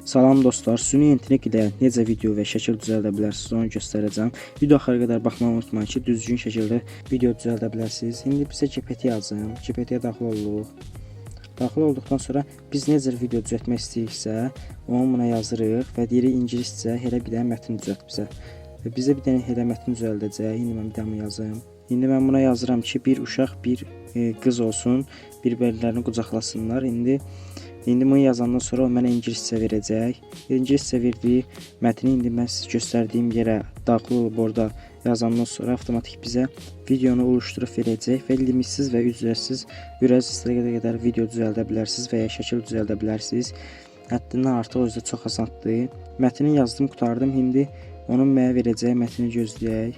Salam dostlar, süni intellekt ilə necə video və şəkil düzəldə bilərsiniz, onu göstərəcəm. Video axıra qədər baxmağı unutmayın ki, düzgün şəkildə video düzəldə bilərsiniz. İndi bizə GPT yazın. GPT-yə daxil olduq. Daxil olduqdan sonra biz necə video düzəltmək istəyiriksə, onu buna yazırıq və deyirik ingiliscə elə bir dənə mətn düzəlt bizə. Və bizə bir dənə elə mətn düzəldəcək. İndi mən bir dənə yazım. İndi mən buna yazıram ki, bir uşaq, bir qız olsun, bir-birlərini qucaqlasınlar. İndi bunu yazandan sonra o mənə ingiliscə verəcək. İngiliscə verdiyi mətni indi mən sizə göstərdiyim yerə daxil olub orada yazandan sonra avtomatik bizə videonu oluşturub verəcək və limitsiz və ücretsiz ürəz istədiyi qədər video düzəldə bilərsiniz və ya şəkil düzəldə bilərsiniz. Həddindən artıq özü də çox asandır. Mətni yazdım, qurtardım. İndi onun mənə verəcəyi mətni gözləyək.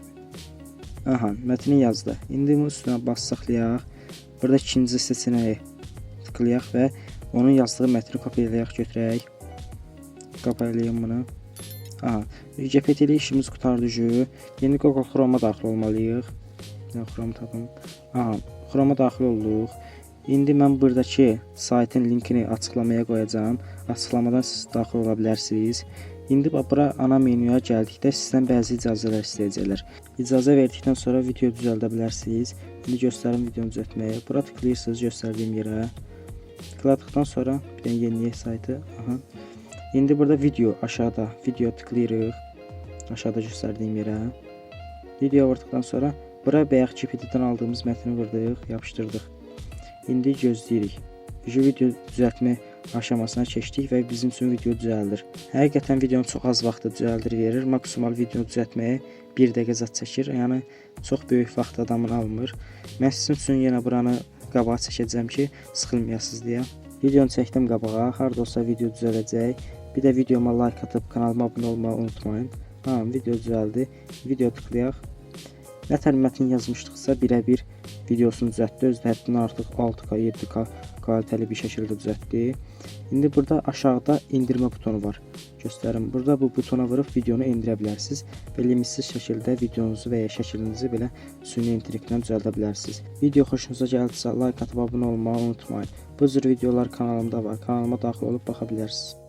Aha, mətni yazdı. İndi bunun üstünə bassaqlayaq. Burada ikinci seçənəyi tıklayaq və onun yazdığı mətni kopyalayaq, götürək. Kopyalayım bunu. Aha, GPT ilə işimiz qurtardı. İndi Google Chrome-a daxil olmalıyıq. Ya Chrome tapım. Aha, Chrome-a daxil olduq. İndi mən buradakı saytın linkini açıqlamaya qoyacağam. Açıqlamadan siz daxil ola bilərsiniz. İndi bax bura ana menyuya gəldikdə sizdən bəzi icazələr istəyəcəklər. İcazə verdikdən sonra video düzəldə bilərsiniz. İndi göstərim videonu düzəltməyi. Bura tıklayırsınız göstərdiyim yerə. Tıkladıqdan sonra bir dənə yeniləyək saytı. Aha. İndi burada video aşağıda video tıklayırıq. Aşağıda göstərdiyim yerə. Video vurduqdan sonra bura bayaq GPT-dən aldığımız mətni vurduq, yapışdırdıq. İndi gözləyirik. Video düzəltmə aşamasına keçdik və bizim üçün video düzəldir. Həqiqətən videonu çox az vaxtda düzəldir verir. Maksimal video düzəltməyə 1 dəqiqə zad çəkir. Yəni çox böyük vaxt adamın almır. Mən sizin üçün yenə buranı qabağa çəkəcəm ki, sıxılmayasınız deyə. Videonu çəkdim qabağa. Harda olsa video düzələcək. Bir də videoma like atıb kanalıma abunə olmağı unutmayın. Ha, video düzəldi. Video tıklayaq. Nə tər mətn yazmışdıqsa birəbir videosunu düzəltdi. Özü də həddindən artıq 6K, 7K kalitəli bir şəkildə düzəltdi. İndi burada aşağıda indirmə butonu var. Göstərim. Burada bu butona vurub videonu endirə bilərsiniz və limitsiz şəkildə videonuzu və ya şəklinizi belə süni intellektlə düzəldə bilərsiniz. Video xoşunuza gəldisə like atıb abunə olmağı unutmayın. Bu cür videolar kanalımda var. Kanalıma daxil olub baxa bilərsiniz.